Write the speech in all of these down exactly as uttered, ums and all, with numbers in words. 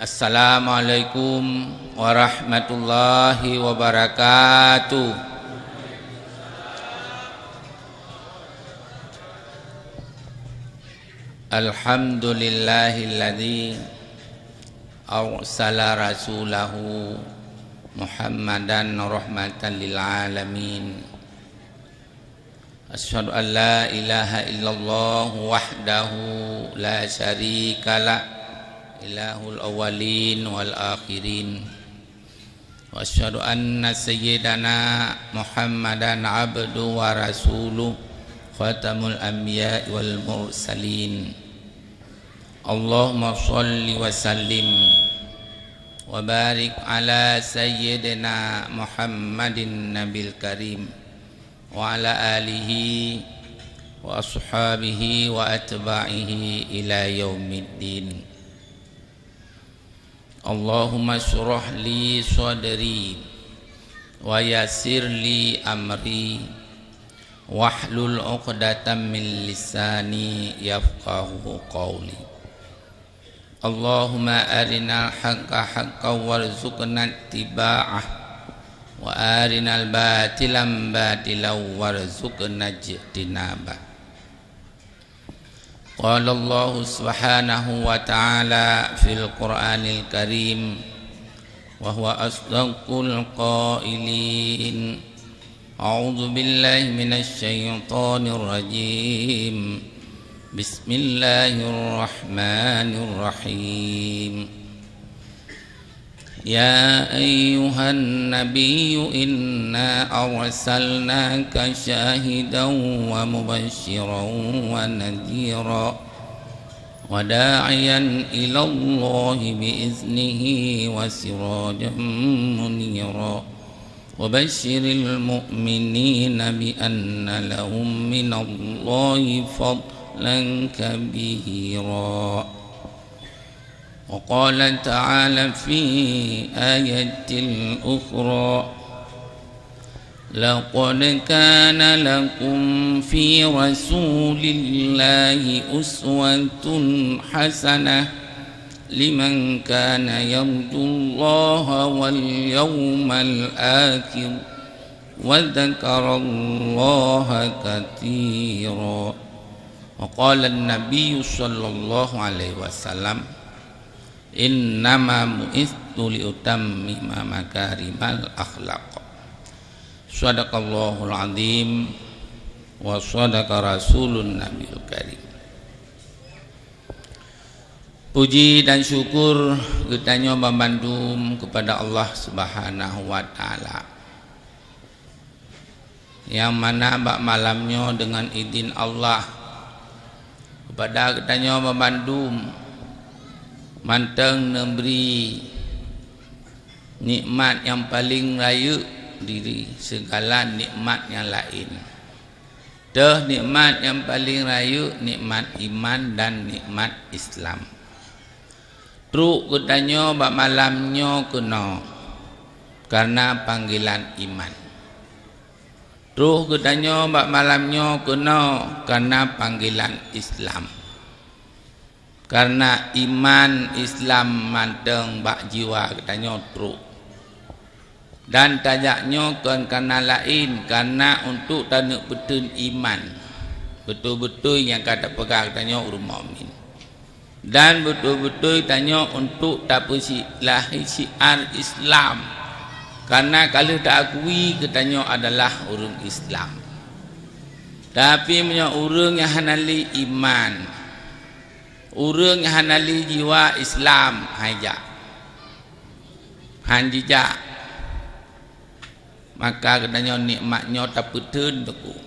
Assalamualaikum warahmatullahi wabarakatuh. Alhamdulillahilladzi arsala rasulahu Muhammadan rahmatan lil alamin. Asyhadu an la ilaha illallah wahdahu la syarikalah, ilahul awwalin wal akhirin. Wa asyhadu anna sayyidana Muhammadan abduhu wa rasuluh, khatamul anbiya wal mursalin. Allahumma shalli wa sallim wa barik ala sayyidina Muhammadin nabil karim wa ala alihi wa ashabihi wa atba'ihi ila yaumiddin. Allahumma shrah li sadri wa yassir li amri wahlul 'uqdatam min lisani yafqahu qawli. Allahumma arinal haqqa haqqan warzuqna ittiba'ah, wa arinal batilan batilan warzuqna ijtinabah. Qala Allahu subhanahu wa ta'ala fil Qur'anil Karim, wa huwa asdaqul qailin. A'udzu billahi minasy syaithanir rajim. Bismillahirrahmanirrahim. Ya ayyuhan nabiyyu inna arsalnaka syahidan wa mubasysyiran wa nadhira wa da'iyan ilallahi bi iznihi wa sirajan munira. Wa basyiril mu'minina bi anna lahum minallahi fadlan kabira. Wa qala ta'ala fi ayatil ukhra, laqad kana lakum fi rasulillahi uswatun hasanah liman kana yarjullaha wal yaumal akhir wa dzakarallaha katsira. Wa qala an-nabiyyu sallallahu alaihi wasallam, "Innama bu'istu liutammima makarimal akhlaq." Shadaqallahul azim wa shadaqa rasulun nabiyul karim. Puji dan syukur geutanyoe banmandum keupada Allah Subhanahu wa Ta'ala, nyang mana bak malam nyoe deungon idhin Allah keupada geutanyoe banmandum mantong neubri nikmat nyang paleng rayeuk di sigala nikmat nyang laén. Teuh nikmat nyang paleng rayeuk nikmat iman dan nikmat Islam. Trok geutanyoe bak malam nyoe keunoe kareuna panggilan iman. Troh geutanyoe bak malam nyoe keunoe kareuna panggilan Islam. Kareuna iman Islam mantong bak jiwa geutanyoe trok. Dan tajak nyoe kon kareuna laén, kareuna untuk taneuk peuteun iman. Beutôi-beutôi nyang ka tapeugah geutanyoe ureuëng mukmin. Dan beutôi-beutôi tanyoe untuk tapeusilahi syiar Islam, kareuna ka lheueh taakui geutanyoe adalah ureuëng Islam. Tapi meunyoe ureuëng nyang hana lé iman, ureuëng nyang hana lé jiwa Islam, hai jak. Han jijak. Maka geutanyoe nikmat nyoe tapeuteun teungku.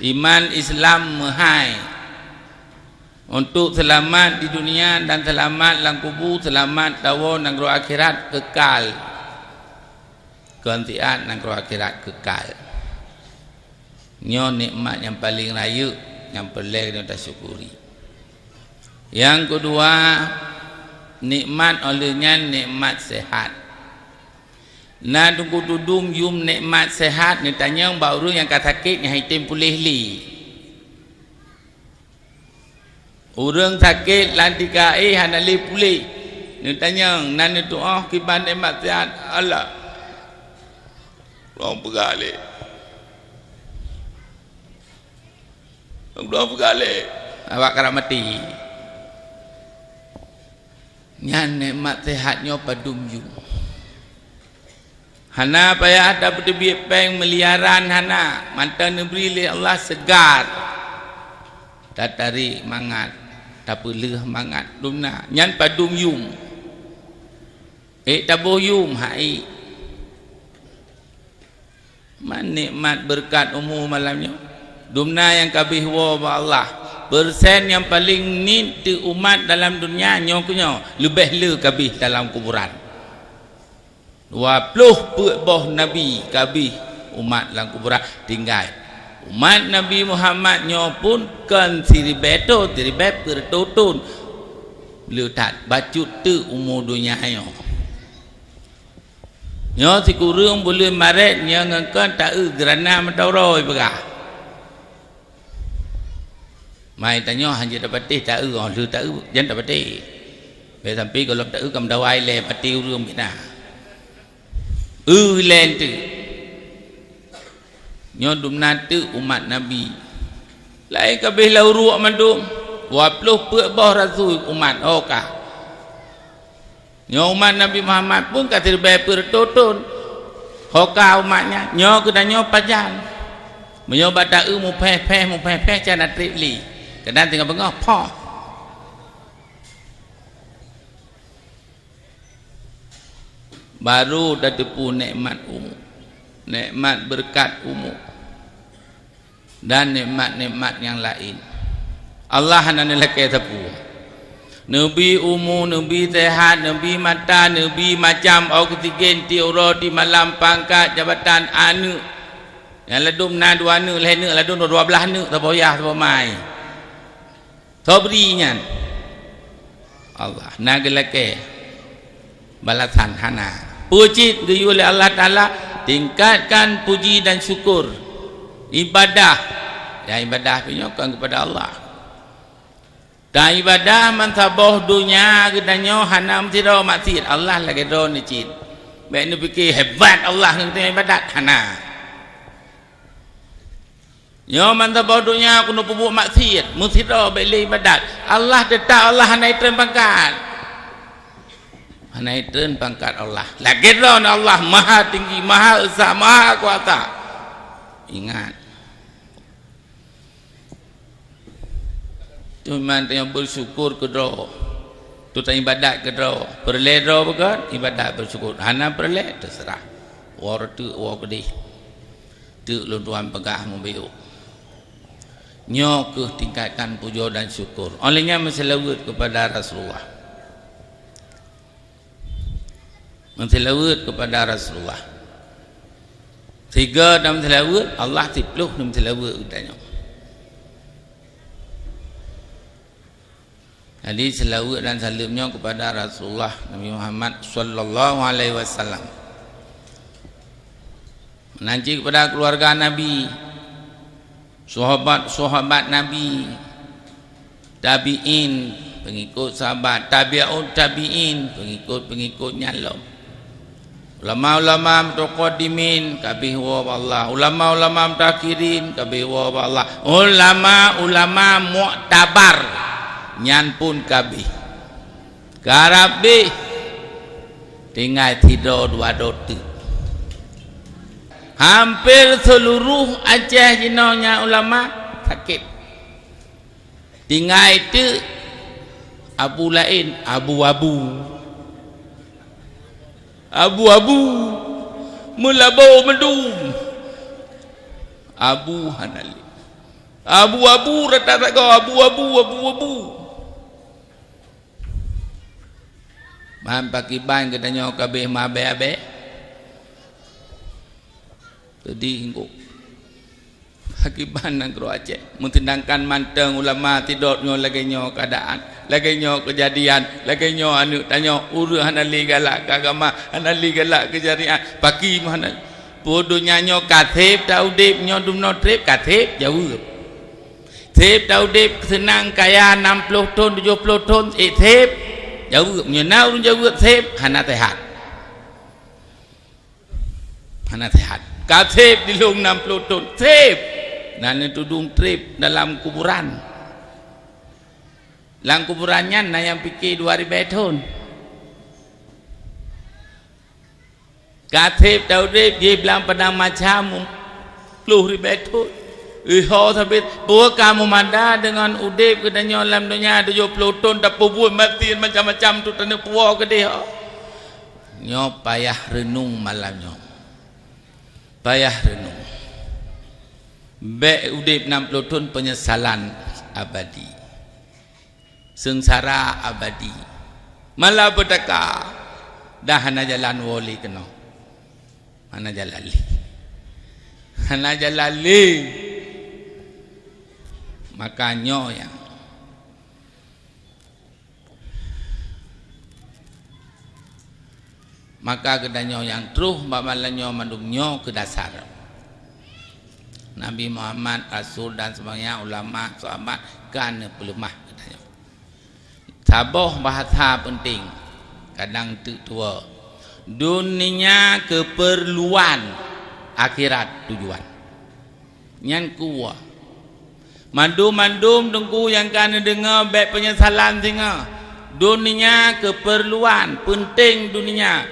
Iman Islam meuhai untuk seulamat di dunia dan seulamat lam kubu, seulamat tawoe nanggroe akhirat kekal. Kon siat nanggroe akhirat kekal. Nyoe nikmat nyang paleng rayeuk nyang peureulée geutanyoe tasyukuri. Nyang keudua, nikmat óh lheueh nyan nikmat sehat. Na teungku tudum yum nikmat sehat neutanyong bak ureuëng nyang ka sakét nyang han item puléh lé. Ureuëng sakét lam tika éh hana lé puléh. Neutanyong, na neutuoh kiban nikmat seuhat Allah. Lôn peugah lé. Lôn peugah lé. Awak karap maté. Nyan nikmat seuhat nyoe padum yum. Hana payah tapeuteubiet péng miliaran, hana. Mantong neubri lé Allah seugar. Tatarék mangat, tapeuleueh mangat, dumna. Nyan padum yum. Ék taboh yum, han ék. Man nikmat beureukat umu malam nyoe. Dumna nyang ka abéh woe bak Allah. Peursen nyang paleng niet teuh umat dalam donya nyoe keunyoe, leubeh le ka abéh dalam kuburan. Dua ploh peuet boh nabi ka abéh umat lam kuburan tinggai. Umat Nabi Muhammad nyoe pun kon siribée thon, siribée peuet reutôh thon. Le that bacut teuh umu donya nyoe. Nyoe sikureueng buleuen Maret nyoe ngon kon taeu geurana meudoe droe peugah. Mai tanyoe hanjeuet tapatéh taeu, óh lheueh taeu jan tapatéh. Bèk sampai gohlom taeu ka meudawai lé maté ureueng bina. Eu ilèe teuk. Nyoe dumna teuk umat Nabi. Laén ka abéh lam uruek mandum. Dua ploh peuet boh rasui umat ho ka. Nyoe umat Nabi Muhammad pun ka siribèe peuet reutôh thon. Ho ka umat nyan, nyoe geutanyoe pajan. Meunyoe bak taeu muphéh-phéh, muphéh-phéh, can na trép lé. Kadang teungoh beungoh, poh. Baru tateupeue nikmat umu, nikmat beureukat umu. Dan nikmat-nikmat nyang laén. Allah hana neulakèe sapeue. Neubi umu, neubi seuhat, neubi mata, neubi macam oksigen tiep uroe tiep malam, pangkat, jabatan, aneuk. Nyang ladôm na dua aneuk, lhèe aneuk, ladôm dua blaih aneuk, saboh yah, saboh mai. Sobri nyan. Allah na geulakèe balasan hana. Peue cit geuyue lé Allah Taala, tingkatkan puji dan syukur. Ibadah. Ya, ibadah pih nyoe kon keupada Allah. Dan ibadah meusaboh donya geutanyoe hana meusidroe maksiet. Allah lagèe droeneuh cit. Bèk neupike hebat Allah ngon geutanyoe ibadat. Hana. Nyoe mantong boh donya keuneuk peubuet maksiet, meusidroe bèk lé ibadat. Allah teutap Allah hana itreun pangkat. Hana itreun pangkat Allah. Lagèe droeneuh Allah Maha Tinggi, Maha Esa, Maha Kuasa. Ingat. Teuma tanyoe beusyukur keudroe. Teuma ibadat keudroe. Peureulèe droe beugöt, ibadat beusyukur. Hana peureulèe, teuseurah. Woe reuteuek, woe keudeh. Teuk lôn tuan peugah meubiyeu. Nyoe kheueh tingkatkan pujoe dan syukur. Óh lheueh nyan meuseulaweuet keupada Rasulullah. Meuseulaweuet keupada Rasulullah. Sigoe dan meuseulaweuet, Allah siploh dan meuseulaweuet geutanyoe. Jadi, seulaweuet dan saleuem nyoe keupada Rasulullah Nabi Muhammad sallallahu alaihi wasallam. Meunan cit keupada keuluwarga Nabi, sahabat-sahabat Nabi, tabi'in, peungikot sahabat, tabi'ut tabi'in, peungikot-peungikot nyan lom. Ulama-ulama mutaqaddimin ka abéh woe bak Allah. Ulama-ulama mutaakhirin ka abéh woe bak Allah. Ulama-ulama muktabar nyan pun ka abéh. Karab abéh, tinggai sidroe dua droe teuk. Hampir seuluruh Aceh jinoe nyan ulama sakét. Tinggai teuk abu laén, abu-abu. Abu-abu, meulabô meudum. Abu hana lé. Abu-abu rata sagoe, abu-abu, abu-abu. Man pakriban geutanyoe ka abéh meuabée-abée. Teudih ngok. Pakriban nanggroe Aceh. Meuseudangkan mantong ulama sidroe nyoe lagée nyoe keuadaan, lagée nyoe keujadian, lagée nyoe aneuëk tanyoe, ureuëng hana lé galak keu agama, hana lé galak keu syariat, pakriban hana. Peue donya nyoe ka seb ta udeb, nyoe dumnoe treb ka seb jaweueb. Seb ta udeb seunang kaya nam ploh thon, tujoh ploh thon, ék seb. Jaweueb, meunyoe na ureuëng jaweueb sép, hana seuhat. Hana seuhat. Ka sép di lôn nam ploh thon, sép. Na neutudong trép dalam kuburan. Lam kuburan nyan na nyang pike dua ribée thon. Ka sép taudép jih blang padang macam ploh ribée thon. Iho sabé, peue ka meumada deungon udép geutanyoe lam donya tujoh ploh thon, tapeubuet maté macam-macam tu taneuk puwoe keudeh ho. Nyoe payah reunong malam nyoe. Payah reunong. Bék udép nam ploh thon peunyesalan abadi. Seungsara abadi. Malapetaka. Dah hana jalan woe lé keunoe. Hana jalan lé. Hana jalan lé. Maka nyoe nyang, maka geutanyoe nyang troh bak malam nyoe mandum nyoe keu dasar. Nabi Muhammad, Rasul dan sebagainya, ulama, sahabat, ka neupeuleumah geutanyoe. Saboh bahasa peunteng, kadang teuk tuwoe. Dunia keperluan, akhirat tujuan. Nyan kuwoe. Mandum-mandum teungku nyang ka neudeungoe bék peunyesalan singoh. Dunia keperluan, peunteng dunia.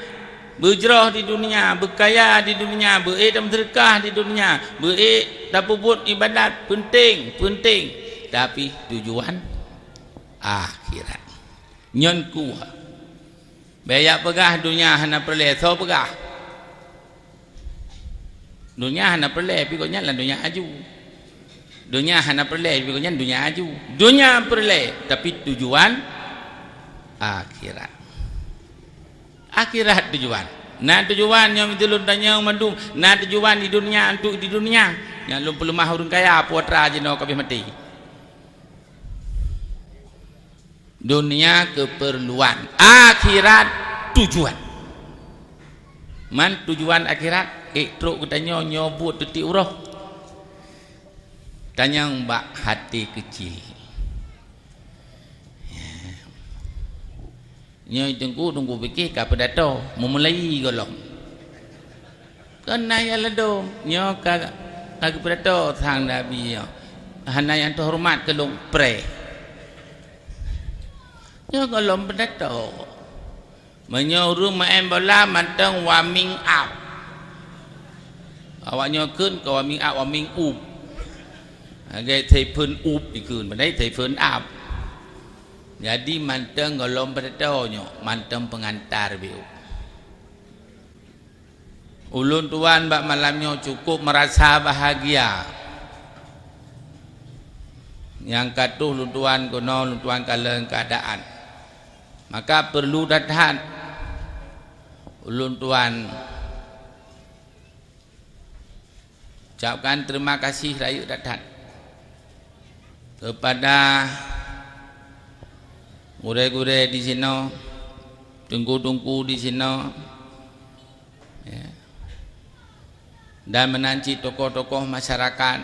Beujroh di dunia, beukaya di dunia, beuék tameuseudeukah di dunia, beuék tapeubuet iébadat, peunteng, peunteng. Tapi tujuan akhirat. Nyan kuwoe. Bék jak peugah dunia hana peureulée, soe peugah? Dunia hana peureulée, pi gobnyan lam dunia aju. Dunia hana peureulée, pi gobnyan dunia aju. Dunia peureulée, tapi tujuan akhirat. Akhirat tujuan. Na tujuan nyang meutulon tanyong mandum, na tujuan di dunia untuk di dunia. Nyang lôn peuleumah ureuëng kaya, putra jinoe ka abéh maté. Dunia keperluan, akhirat tujuan. Man tujuan akhirat, ék trok geutanyoe nyoe buet teuti uroe. Tanyong bak hati keucil. Nyoe teungku, teungku pike ka peudato, meumulai gohlom. Kon na nyang ladom, nyoe ka, ka geupeudato sang Nabi nyoe. Hana nyang teuhoreumat keu lôn preh. Nyoe gohlom peudato. Meunyoe ureuëng maén bola mantong warming up. Awaknyoe kheun ka warming up, warming up. Lagée Stephen up dikheun, padahai Stephen up. Jadi mantong gohlom peudato nyoe, mantong peungantar biu. Ulôn tuan bak malam nyoe cukup meurasa bahagia nyang ka troh lôn tuan keunoe, lôn tuan kalon keuadaan. Maka peurlu that-that ulôn tuan ucapkan terima kasih rayeuk that-that keupada gurée-gurée di sinoe, teungku-teungku di sinoe, ya. Dan meunan cit tokoh-tokoh masyarakat,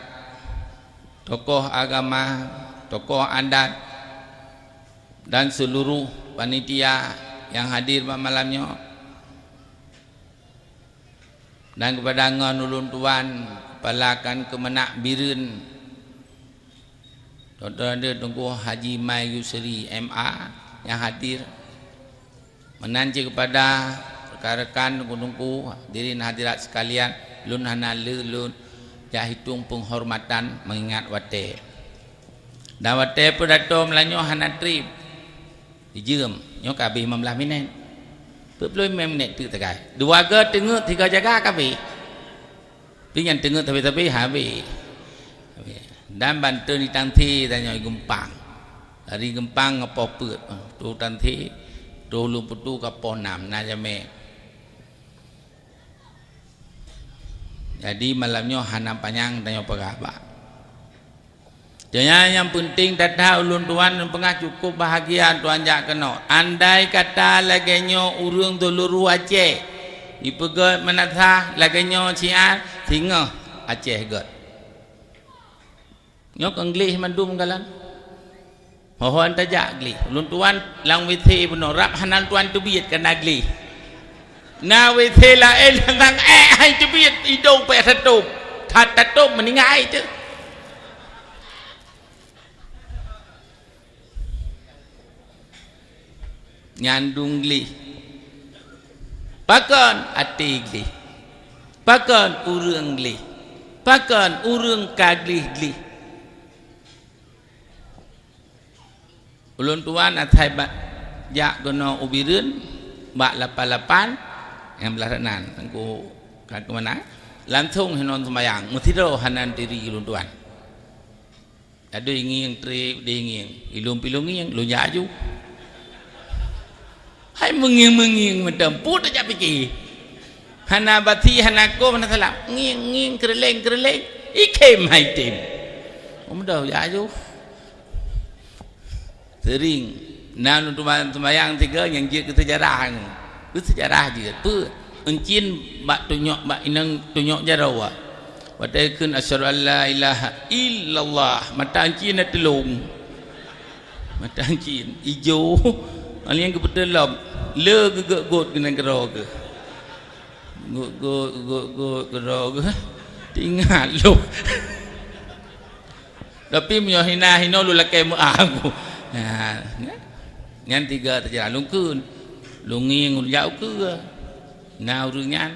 tokoh agama, tokoh adat, dan seuluruh panitia nyang hadir bak malam nyoe. Dan keupada ngon ulôn tuan, Kepala Kan Keumenak Bireuen, Doktor Teungku Haji Mai Yusri, M A, nyang hadir. Meunan cit keupada rekan-rekan, teungku-teungku, hadirin hadirat sekalian, lôn hana le lôn jak hitong peunghormatan meungingat watée. Dan watée peudato meulanyoe hana treb. Jijeuem, nyoe ka abéh limong blaih minét. Peuet ploh limong minét teuk tagai. Dua go teungeut, tiga jaga ka abéh. Pi nyan teungeut sabe-sabe habéh. Dan banteun di Tangse tanyoe geumpang. Dari geumpang ngon poh peuet. Troh Tangse, troh Lueng Putu ka poh nam, na jamé. Jadi malam nyoe hana panyang tanyoe peugah bak. Teuma nyang peunteng that-that ulôn tuan peugah cukup bahagia tuan jak keunoe. Andai kata lagée nyoe ureuëng seuluruh Aceh jipeugét meunasah lagée nyoe siat, singoh Aceh gét. Nyoe keu Inggléh mandum galak. Ho-ho han tajak gleh. Ulôn tuan lam WC bunoe rab hana lôn tuan teubiet kana gleh. Na WC laén nyang ék han teubiet, idong payah tatôp. That tatôp meuninggai teuh. Nyan dum gleh. Pakon até gleh? Pakon ureuëng gleh? Pakon ureuëng ka gleh-gleh? Ulôn tuan asai bak jak keunoe u Bireuen bak lapan lapan nyang blah nan, teungku ka keu mana? Langsong hinoe seumayang, meusidroe hana diri ulôn tuan. Adoe ngieng treb, deh ngieng. Ilôn pilôn ngieng, lôn jak aju. Hai meungieng-meungieng mantong, peue tajak pike. Hana bati, hana kôm, hana salap. Ngieng-ngieng, keureuléng-keureuléng. Ikhém hai tem. Meudoh jak aju. Seuring na lôn teuma-, teumayang tiga nyang jeuet keu seujarah nyoe. Keu seujarah jeuet. Peue? Euncien bak tunyok, bak inong tunyok jaroe. Watée kheun, "Asyhadu an la ilaha illallah," mata euncien na teulông. Mata euncien ijo. Nyang geupeuteulam le geugôt-gôt keunan keudroe geuh. Gôt-gôt, gôt-gôt keudroe geuh. Teuingat lôn. Tapi meunyoe hina hinoe lôn lakée meu'ah ku. Nyan tiga teujarah lôn kheun. Lôn ngieng lôn jak ukeue. Na ureuëng nyan.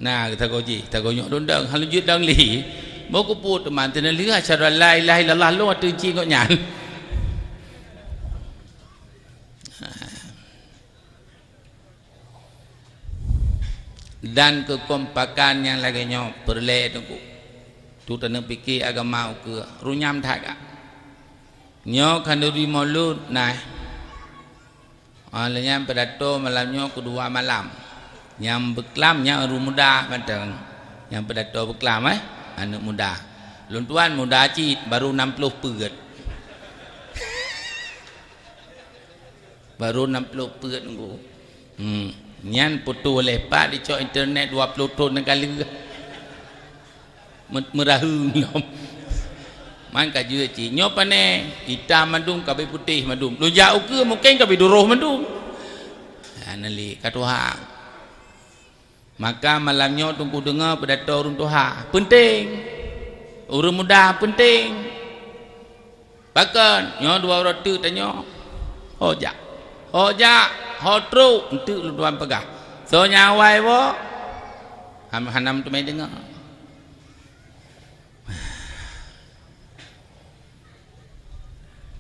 Na geutanyoe jih, tanyoe nyoe lôn dong, han lôn jeuet dong lé. Boh kupuet teuma teuneulheueh asyhadu an la ilaha illallah lôn ateueh cit gobnyan. Dan keukompakan nyang lagée nyoe peureulée teungku. Tu taneuk pike agama ukeue runyam that ka. Nyoe khanuri Maulud nah. Óh lheueh nyan pidato malam nyoe keudua malam. Nyang beuklam nyan ureuëng muda mantong. Nyang pidato beuklam eh, aneuëk muda. Lôn tuan muda cit baru nam ploh peuet. Baru nam ploh peuet nunggu. Hmm. Nyan putôh lé pat dicok internet dua ploh thon nyang ka lheueh. Me-, meuraheueng lom. Man ka jeuet cit. Nyoe pane, itam mandum ka bri putéh mandum. Lôn jak ukeue mungken ka bri duroh mandum. Ha, nali ka tuha. Maka malam nyoe teungku deungoe pidato ureuëng tuha. Peunteng. Ureuëng muda peunteng. Pakon? Nyoe dua uroe teuk tanyoe. Ho jak. Ho jak, ho trok, enteuk lôn tuan peugah. Soe nyang awai woe? Ham-, hana meuteumé deungoe.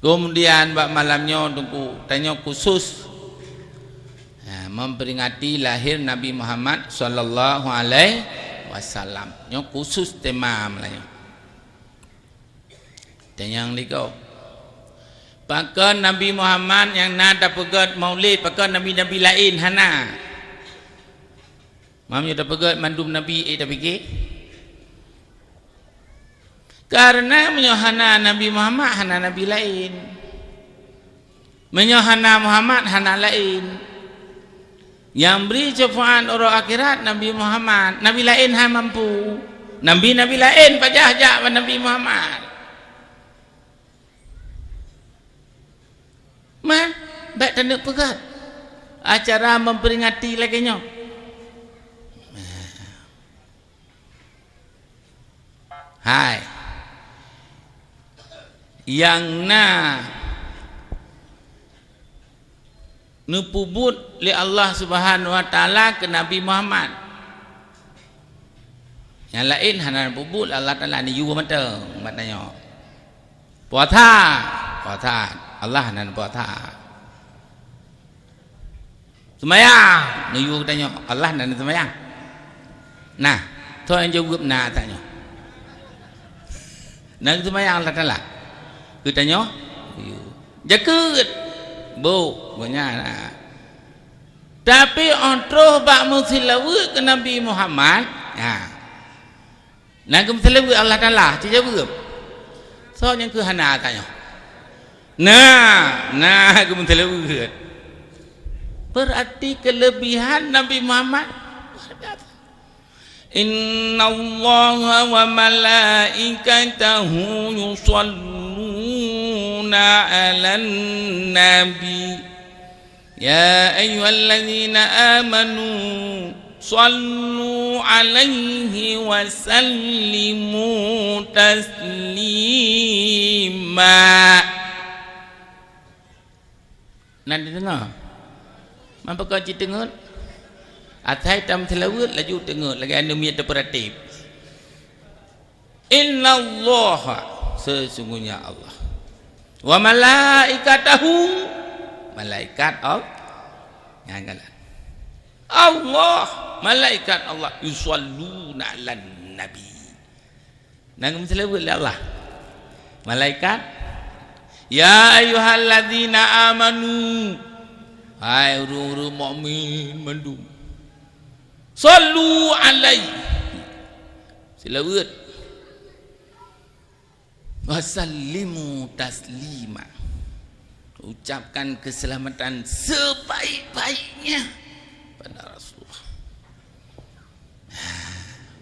Keumudian bak malam nyoe teungku, tanyoe khusus, ya, memperingati lahir Nabi Muhammad sallallahu alaihi wasallam. Nyoe khusus tema malam nyoe. Tanyong di kau. Pakon Nabi Muhammad nyang na tapeugét maulid, pakon nabi-nabi laén hana? Mam nyoe tapeugét mandum nabi, eh, tapike? Karena meunyoe hana Nabi Muhammad, hana nabi laén. Meunyoe hana Muhammad, hana laén. Nyang bri syeufaat uroe akhirat Nabi Muhammad, nabi laén han mampu. Nabi-nabi laén pajah jak bak Nabi Muhammad. Man, bék taneuk peugét acara memperingati lagée nyoe. Hai. Nyang na neupeubuet lé Allah Subhanahu wa Taala keu Nabi Muhammad. Nyang laén hana neupeubuet lé Allah Taala, neuyue mantong bak tanyoe. Puasa, puasa, Allah hana neupuasa. Seumayang, neuyue geutanyoe, Allah na neuseumayang. Nah, soe nyang jaweueb na tanyoe. Na geuseumayang Allah Taala? Geutanyoe? Yue. Jakeuet. Bôh, gobnyan na. Tapi óh troh bak meuseulaweuet keu Nabi Muhammad, ha. Na geumeuseulaweuet Allah Taala, ci jaweueb. Soe nyang keu hana tanyoe? Na, na geumeuseulaweuet. Berarti kelebihan Nabi Muhammad luar biasa. Innallaha wa malaikatahu yusalluna 'alan nabi. Ya ayyuhalladzina amanu sallu 'alaihi wa sallimu taslima. Na teudeungoe? Meupeugah cit teungeut? Asai tameuseulaweuet laju teungeut lagée aneuk miet teupeuratéb. Innallaha, sesungguhnya Allah. Wa malaikatahu, malaikat Allah. Nyang galak. Allah, malaikat Allah, yusalluna 'alan nabi. Na geumeuseulaweuet lé Allah. Malaikat, "Ya ayyuhalladzina amanu," hai ureuëng-ureuëng mukmin mandum, "sallu 'alaihi," seulaweuet, "wa sallimu taslima," ucapkan keselamatan sebaik-baiknya pada Rasulullah.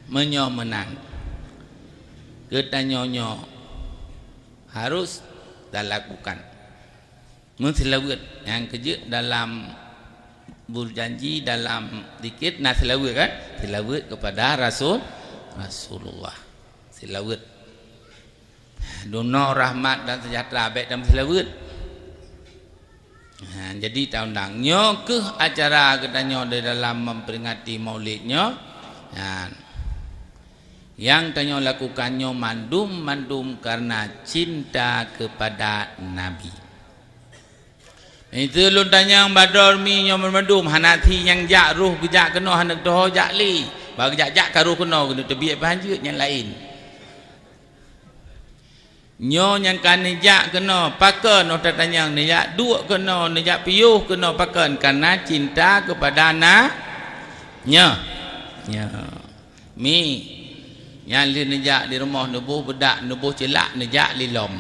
Meunyoe meunan, geutanyoe nyoe harus talakukan. Meuseulaweuet nyang keujeuet dalam berjanji, dalam zikir, na seulaweuet kan? Seulaweuet kepada Rasul, Rasulullah. Seulaweuet. Dunoe rahmat dan sejahtera bék tameuseulaweuet. Ha, jadi taundang. Nyoe keuh acara geutanyoe di dalam memperingati Maulid nyoe. Ha. Nyang tanyoe lakukan nyoe mandum-mandum karena cinta kepada Nabi. Itu lôn tanyong bador mi nyoe mandum hana thi nyang jak roh geujak keunoe hana teuho jak lé. Ba geujak-jak ka roh keunoe keuneuk teubiet pih hanjeuet nyang laén. Nyoe nyang ka neujak keunoe, pakon oh tatanyong neujak duek keunoe, neujak piôh keunoe, pakon? Karena cinta kepada na-, nyoe. Nyoe. Mi, nyang lheueh neujak di rumoh neuboh beudak, neuboh ceulak, neujak lé lom.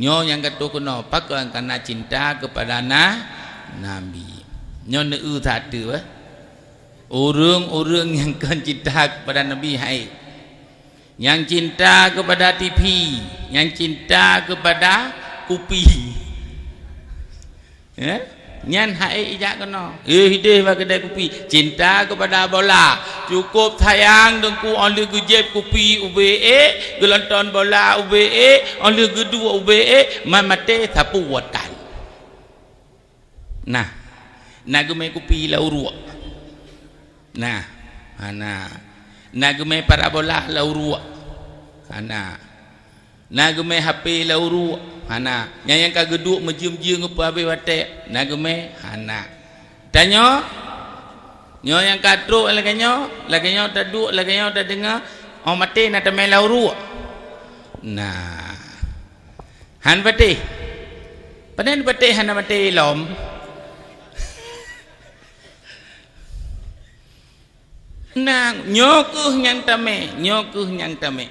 Nyoe nyang ka troh keunoe, pakon? Karena cinta kepada na-, Nabi. Nyoe neu-eu that teuk, eh. Ureuëng-ureuëng nyang kon cinta kepada Nabi hai. Nyang cinta kepada T V, nyang cinta kepada kupi. Ya? Nyan hai ijak keunoe. Eh, hideh bak keudè kupi, cinta kepada bola. Cukup sayang Teungku, óh lheueh geujép kupi ubé ék, geulonton bola ubé ék, óh lheueh geuduek ubé ék, man maté sapeue watèe. Nah, na geumé kupi lam uruek. Nah, hana. Na geumé parabola lam uruek. Hana. Na geumé H P lam uruek. Hana. Nyang, nyang ka geuduek meujeuem-jeuem geupeuhabéh watèe. Na geumé? Hana. Tanyoe, nyoe nyang ka trok lagèe nyoe, lagèe nyoe taduek, lagèe nyoe tadeungoe, óh maté na tamé lam uruek. Nah. Han patéh. Pane patéh hana maté lom. Nah, nyoe keuh nyang tamé, nyoe keuh nyang tamé.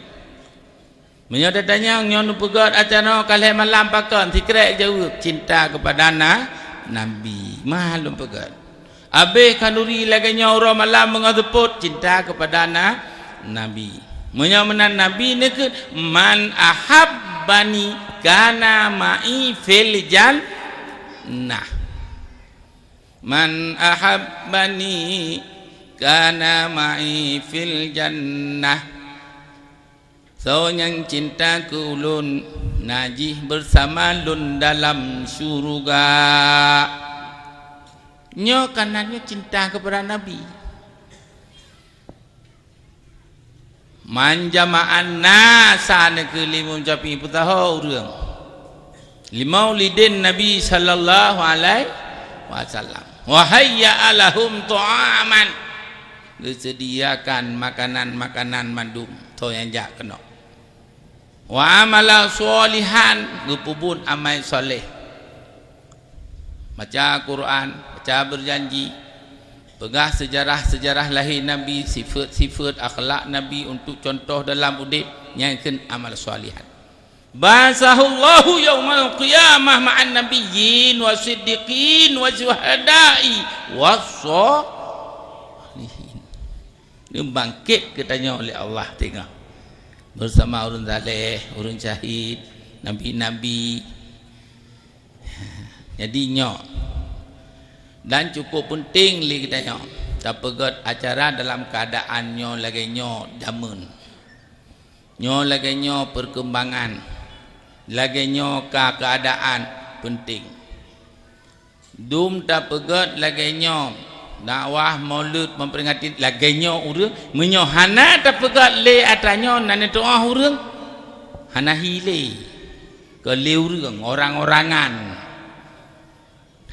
Meunyoe tatanyong nyoe neupeugét acara nyoe ka lhèe malam pakon, sikrek jaweueb, cinta kepada na-, Nabi. Mah lôn peugét. Abéh khanduri lagèe nyoe uroe malam meungon seupôt, cinta kepada na-, Nabi. Meunyoe meunan Nabi neukheun, "Man ahabbani kana ma'i fil jannah." "Man ahabbani kana ma'i fil jannah." Soe nyang cinta keu ulôn, na jih beusama lôn dalam syeuruga. Nyoe kana nyoe cinta keupada Nabi. Man jama'an nasa neukheun lé Imam Syafi'i, peusaho ureuëng. Limaulidin Nabi sallallahu alaihi wasallam. Wa hayya lahum ta'aman. Geuseudiakan makanan-makanan mandum, soe nyang jak keunoe. Wa amala sholihan, geupeubuet amai saleh. Baca Quran, baca berjanji, peugah sejarah-sejarah lahé Nabi, sifeuet-sifeuet akhlak Nabi untuk contoh dalam udép, nyan kheun amal sholihan. Ba'atsahullahu yaumal qiyamah ma'an nabiyyin wa siddiqin wa syuhada'i was sholihin. Geubangkét geutanyoe lé Allah teungoh beusama ureuëng saleh, ureuëng syahid, Nabi-nabi. Jadi nyoe, dan cukup penting lé geutanyoe tapeugét acara dalam keuadaan nyoe lagée nyoe jameun. Nyoe lagée nyoe perkembangan, lagée nyoe ka keuadaan penting. Dum tapeugét lagée nyoe, dakwah, maulud, memperingati lagée nyoe ureuëng, meunyoe hana tapeugét lé atra nyoe na neutuoh ureuëng, hana hi lé. Keu lé ureuëng, orang-orangan.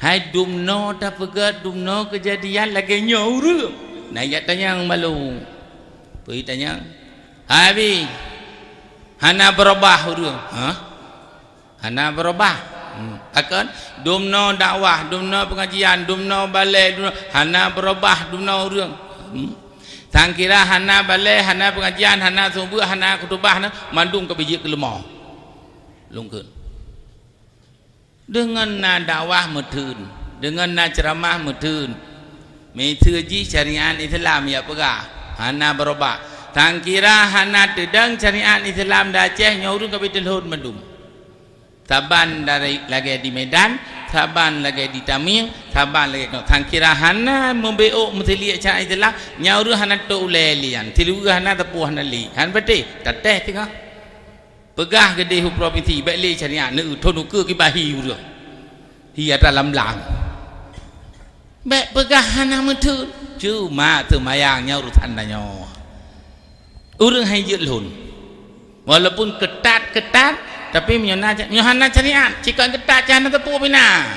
Hai dumnoe tapeugét, dumnoe keujadian lagée nyoe ureuëng. Na jak tanyong balu. Peue tanyong? Abi, hana beurubah ureuëng. Hah? Hana beurubah. Hmm. Pakon? Dumnoe dakwah, dumnoe pengajian, dumnoe balée, dumnoe, hana beurubah dumnoe ureuëng. Hmm. Sangkira hana balée, hana pengajian, hana seumeubeuet, hana khutubah, hana mandum ka bijék keu leumo. Lungkeun. Deungon na dakwah meutheun, deungon na ceuramah meutheun. Miseue jih syariat Islam jak peugah, hana beurubah. Sangkira hana teudong syariat Islam di Aceh nyoe ureuëng ka beuteulhon mandum. Saban dari lagée di Medan, saban lagée di Tamieng, saban lagée nyoe. Sangkira hana meubeok meusiliek syariat Islam, nyoe ureuëng hana tôk ulée lian, siluweue hana teupôh hana li. Han beuteh, tatéh teungoh. Peugah geudeh u propinsi, bék lé syariat, neu thon ukeue kibahi ureuëng. Hi atra lam blang. Bék peugah hana meutheun. Cuma teumayang nyoe urusan tanyoe. Ureuëng hai jeuet lôn. Walaupun keutat-keutat, tapi meunyoe na, meunyoe hana syariat, cikon keutat cah na teupeu pina.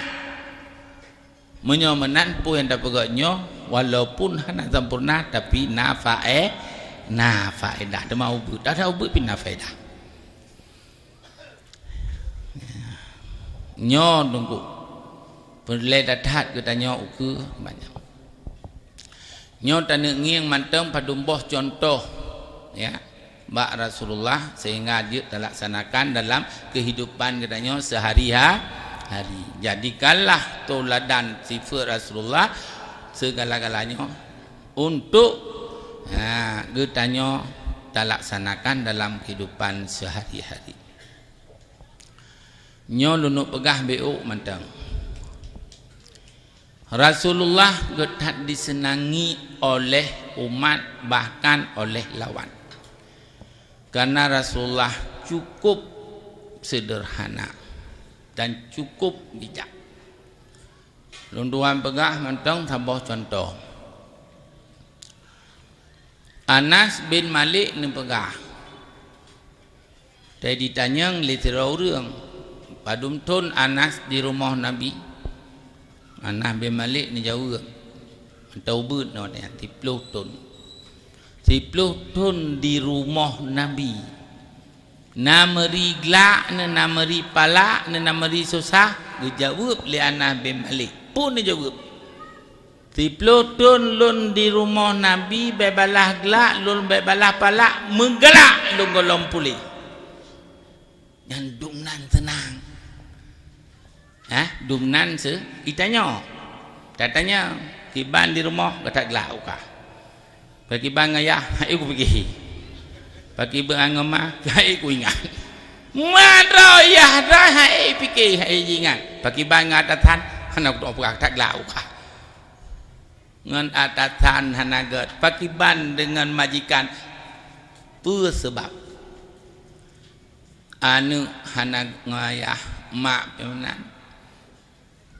Meunyoe meunan peue nyang tapeugét nyoe, walaupun hana sempurna, tapi na fae-, na faedah. Teuma ubeut, ada ubeut pih na faedah. Nyoe teungku, peureulée that-that geutanyoe ukeue banyak. Nyoe taneuk ngieng mantong padum boh cuntoh, ya, bak Rasulullah sehingga jeuet talaksanakan dalam kehidupan geutanyoe sehari-ha-, hari. Jadikanlah tuladan sifat Rasulullah segala-galanya untuk, ha, geutanyoe talaksanakan dalam kehidupan sehari-hari. Nyoe lôn peugah beuk mantong. Rasulullah geuthat diseunangi oleh umat, bahkan oleh lawan. Karena Rasulullah cukup sederhana dan cukup bijak. Lôn tuan peugah mantong saboh cuntoh. Anas bin Malik neupeugah, watée jitanyong lé sidroe ureuëng, "Padum thon Anas di rumoh Nabi?" Anas bin Malik neujaweueb, mantong ubeut nyoe, "Siploh thon." "Siploh thon di rumoh Nabi. Na meuri glak, na meuri palak, na meuri susah?" Geujaweueb lé Anas bin Malik. Peue neujaweueb? "Siploh thon lôn di rumoh Nabi, bék balaih glak, lôn bék balaih palak, meuglak lôn gohlom puléh." Nyan dum nan seunang. Hah? Dum nan se-, geutanyoe. Tatanyong, "Kiban di rumoh?" Gata glak u kah. "Pakiban ngon yah?" "Hai kupike." "Pakiban ngon ma?" "Hai kuingat." Ma droe yah droe hai pike, hai jingat. "Pakiban ngon atasan?" "Hana kupeugah," gata glak u kah. Ngon atasan hana gét, pakiban deungon majikan? Peue seubab? Aneuëk hana ngon ayah, mak pih meunan.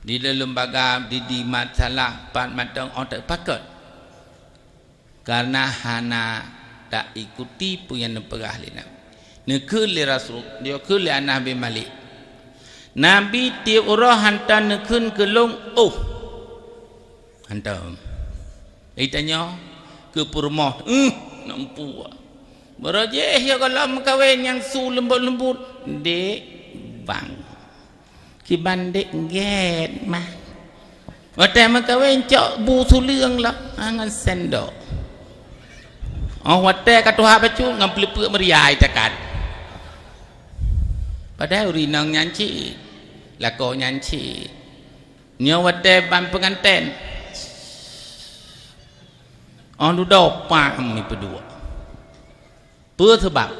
Di lembaga, di, di masalah pat mantong, oh, teupakot. Karena hana taikuti peue nyang neupeugah lé Nabi. Neukheun lé Rasul, neukheun lé Anas bin Malik, "Nabi tieb uroe hantom neukheun keu lôn, 'Oh.' Hantom. Geutanyoe keu peurumoh, 'Uh, nampu.' Barô jih ya gohlom meukawen nyang su leumbot-leumbot, 'Dek, bang.' Kiban dek gét mah. Watée meukawen cok bu suleueng lom, ha, ngon sendok. Oh, watée ka tuha bacut ngon peuleupeuk meuria itakat. Padahai ureuëng inong nyan cit, lakoe nyan cit. Nyoe watée ban peunganten. Oh, dudoe pam ipeuduek. Peue seubab?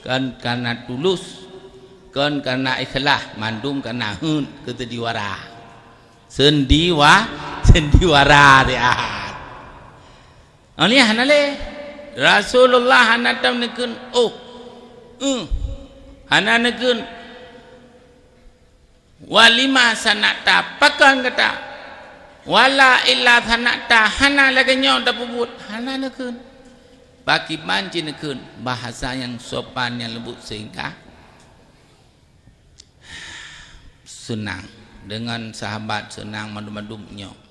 Kan karena tulus Kon karena ikhlas, mandum karena heuet keu seudiwara. Seudiwa-, seudiwara siat. Oleh hana lé. Rasulullah hana tam neukheun, "Oh, eh," hana neukheun, "Walimah sana'ta, pakon gata? Wala illa sana'ta, hana lagée nyoe tapeubuet," hana neukheun. Pakriban cit neukheun, bahasa nyang sopan, nyang leumbot, sehingga seunang. Deungon sahabat seunang mandum-mandum nyoe.